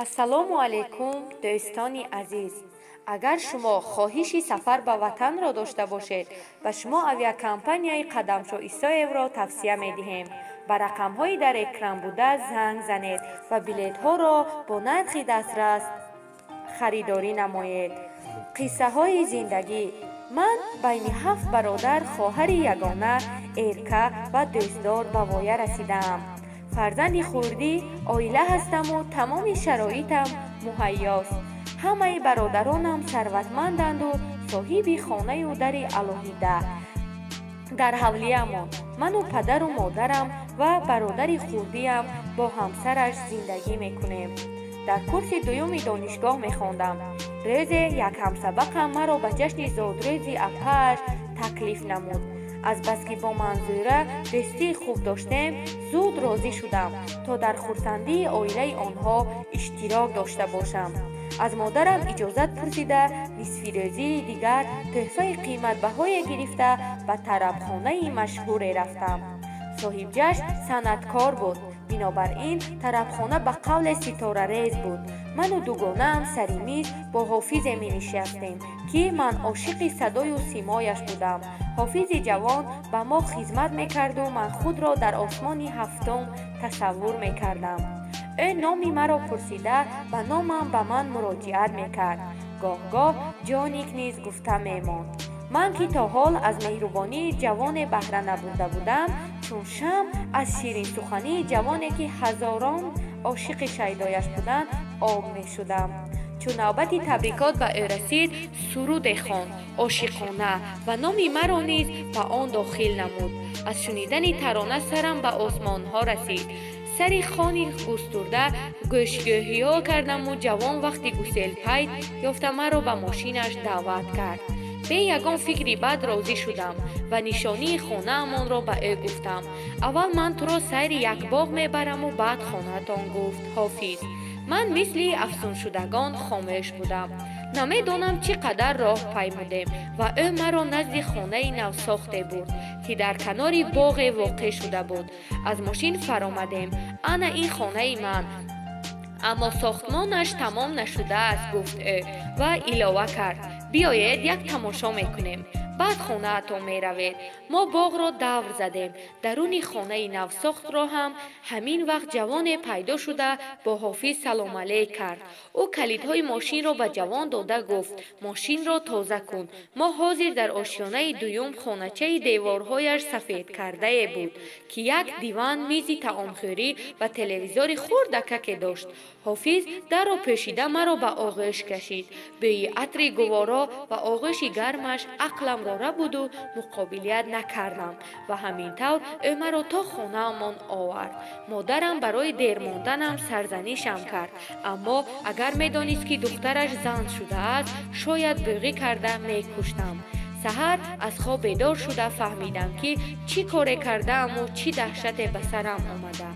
Ассалому алайкум, дӯстони азиз! Агар шумо хоҳиши сафар ба ватанро дошта бошед, ба шумо авиакомпанияи Қадамшо Исоевро тавсия медиҳем. Ба рақамҳои дар экран буда занг занед ва билетҳоро бо нархи дастрас харидорӣ намоед. Қиссаҳои зиндагӣ. Ман байни ҳафт бародар хоҳари ягона, эрка ва дӯстдор ба воя расидаам. Фарзанди хурдӣ оила ҳастаму тамоми шароитам муҳайёст. Ҳамаи бародаронам сарватманданду соҳиби хонаю дари алоҳида. Дар ҳавлиямон ману падару модарам ва бародари хурдиам бо ҳамсараш зиндагӣ мекунем. Дар курси дуюми донишгоҳ мехондам. Рӯзе як ҳамсабақам маро ба ҷашни зодрӯзи апааш таклиф намуд. Азбаски бо Манзура дӯстии хуб доштем, зуд розӣ шудам, то дар хурсандии оилаи онҳо иштирок дошта бошам. Аз модарам иҷозат пурсида, нисфирӯзии дигар тӯҳфаи қиматбаҳое гирифта, ба тарабхонаи машҳуре рафтам. Соҳибҷашн санъаткор буд, бинобар ин тарабхона ба қавле ситорарез буд. Ману дугонаам сари миз бо Ҳофизе менишастем, ки ман ошиқи садою симояш будам. Ҳофизи ҷавон ба мо хизмат мекарду ман худро дар осмони ҳафтум тасаввур мекардам. Ӯ номи маро пурсида, ба номам ба ман муроҷиат мекард, гоҳ-гоҳ ҷоник низ гуфта мемонд. Ман, ки то ҳол аз меҳрубонии ҷавоне баҳра набурда будам, чун шамъ аз ширинсухании ҷавоне, ки ҳазорон ошиқи шайдояш буданд, об мешудам. Чун навбати табрикот ба ӯ расид, суруде хонд, ошиқона, ва номи маро низ ба он дохил намуд. Аз шунидани тарона сарам ба осмонҳо расид. Сари хони густурда гӯшгӯҳиҳо кардаму ҷавон вақти гуселпайт ёфта маро ба мошинаш даъват кард. Бе ягон фикри бад розӣ шудам ва нишонии хонаамонро ба ӯ гуфтам. «Аввал ман туро сайри як боғ мебараму баъд хонаатон», гуфт Ҳофиз. Ман мисли афсуншудагон хомӯш будам. Намедонам, чӣ қадар роҳ паймудем ва ӯ маро назди хонаи навсохте бурд, ки дар канори боғе воқеъ шуда буд. Аз мошин фаромадем. «Ана ин хонаи ман, аммо сохтмонаш тамом нашудааст», гуфт ӯ ва илова кард: «Биёед, як тамошо мекунем, баъд хонаатон меравед». Мо боғро давр задем, даруни хонаи навсохтро ҳам. Ҳамин вақт ҷавоне пайдо шуда, бо Ҳофиз саломалейк кард. Ӯ калидҳои мошинро ба ҷавон дода гуфт: «Мошинро тоза кун, мо ҳозир». Дар ошёнаи дуюм хоначаи деворҳояш сафедкардае буд, ки як диван, мизи таомхӯрӣ ва телевизори хурдакаке дошт. Ҳофиз дарро пӯшида, маро ба оғӯш кашид. Бӯи атри гуворо ва оғӯши гармаш ақламро рабуду муқобилият накардам ва ҳамин тавр ӯ маро то хонаамон овард. Модарам барои дер монданам сарзанишам кард, аммо агар медонист, ки духтараш зан шудааст, шояд бӯғӣ карда мекуштам. Саҳар аз хоб бедор шуда фаҳмидам, ки чӣ коре кардааму чӣ даҳшате ба сарам омада,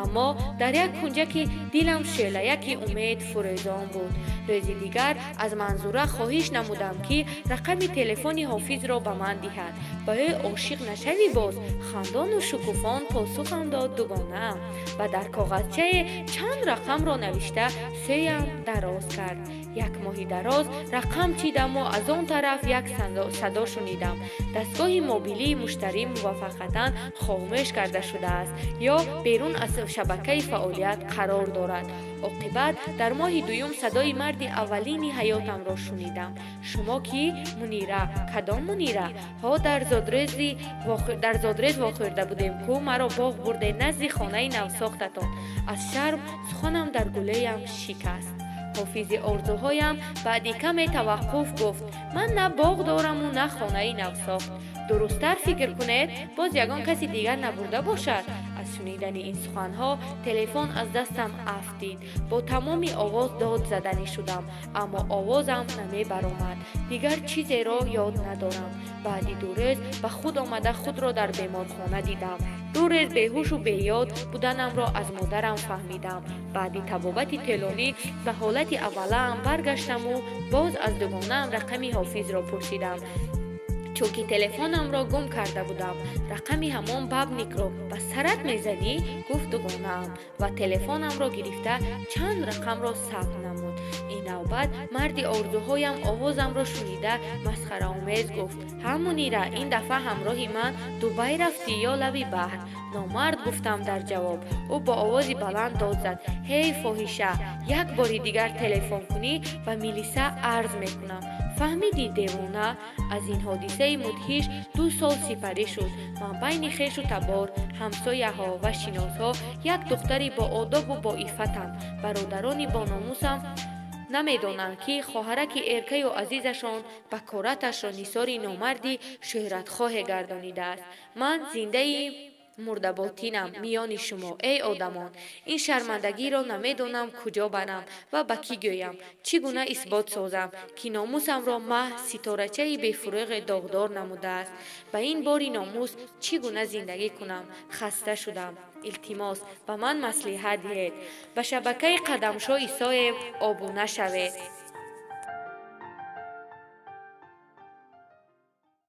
аммо дар як кунҷаки дилам шӯълаяки умед фурӯзон буд. Рӯзи дигар аз Манзура хоҳиш намудам, ки рақами телефони Ҳофизро ба ман диҳад. «Ба ӯ ошиқ нашавӣ боз», хандону шукуфон посухам дод дугонаам ва дар коғазчае чанд рақамро навишта, сӯям дароз кард. Як моҳи дароз рақам чидаму аз он тараф як садо шунидам: «Дастгоҳи мобилии муштарӣ муваққатан хомӯш карда шудааст ё берун аз шабакаи фаъолият қарор дорад». Оқибат дар моҳи дуюм садои марди аввалини ҳаётамро шунидам: «Шумо кӣ?» «Мунира». «Кадом Мунира?» «Ҳо, дар зодрӯз вохӯрда будем ку, маро боғ бурде, назди хонаи навсохтатон». Аз шарм суханам дар гулӯям шикаст. Ҳофизи орзуҳоям баъди каме таваққуф гуфт: «Ман на боғ дораму, на хонаи навсохт. Дурусттар фикр кунед, боз ягон каси дигар набурда бошад». Аз шунидани ин суханҳо телефон аз дастам афтид. Бо тамоми овоз дод заданӣ шудам, аммо овозам намебаромад. Дигар чизеро ёд надорам. Баъди 2 рӯз ба худ омада, худро дар беморхона дидам. 2 рӯз беҳушу беёд буданамро аз модарам фаҳмидам. Баъди табобати тӯлонӣ ба ҳолати аввалаам баргаштаму боз аз дугонаам рақами Ҳофизро пурсидам. Чунки телефонамро гум карда будам. Рақами ҳамон бабникро ба сарат мезанӣ, гуфт дугонаам ва телефонамро гирифта чанд рақамро сабт намуд. Ин навбат марди орзуҳоям овозамро шунида масхараомез гуфт: «Ҳа, Мунира, ин дафъа ҳамроҳи ман Дубай рафтӣ ё лаби баҳр?» Номард, гуфтам дар ҷавоб. Ӯ бо овози баланд дод зад: «Ҳей, фоҳиша, як бори дигар телефон кунӣ, ба милиса арз мекунам, фаҳмидӣ, девона?» Аз ин ҳодисаи мудҳиш 2 сол сипарӣ шуд. Ман байни хешу табор, ҳамсояҳо ва шиносҳо як духтари боодобу боиффатам. Бародарони бономусам намедонанд, ки хоҳараки эркаю азизашон бакораташро нисори номарди шӯҳратхоҳе гардонидааст. Ман зиндаи мурдаботинам миёни шумо, эй одамон. Ин шармандагиро намедонам куҷо барам ва ба кӣ гӯям. Чӣ гуна исбот созам, ки номусамро маҳ ситорачаи бефурӯғе доғдор намудааст? Ба ин бори номус чӣ гуна зиндагӣ кунам? Хаста шудам. Илтимос, ба ман маслиҳат диҳед. Ба шабакаи Қадамшо Исоев обуна шавед.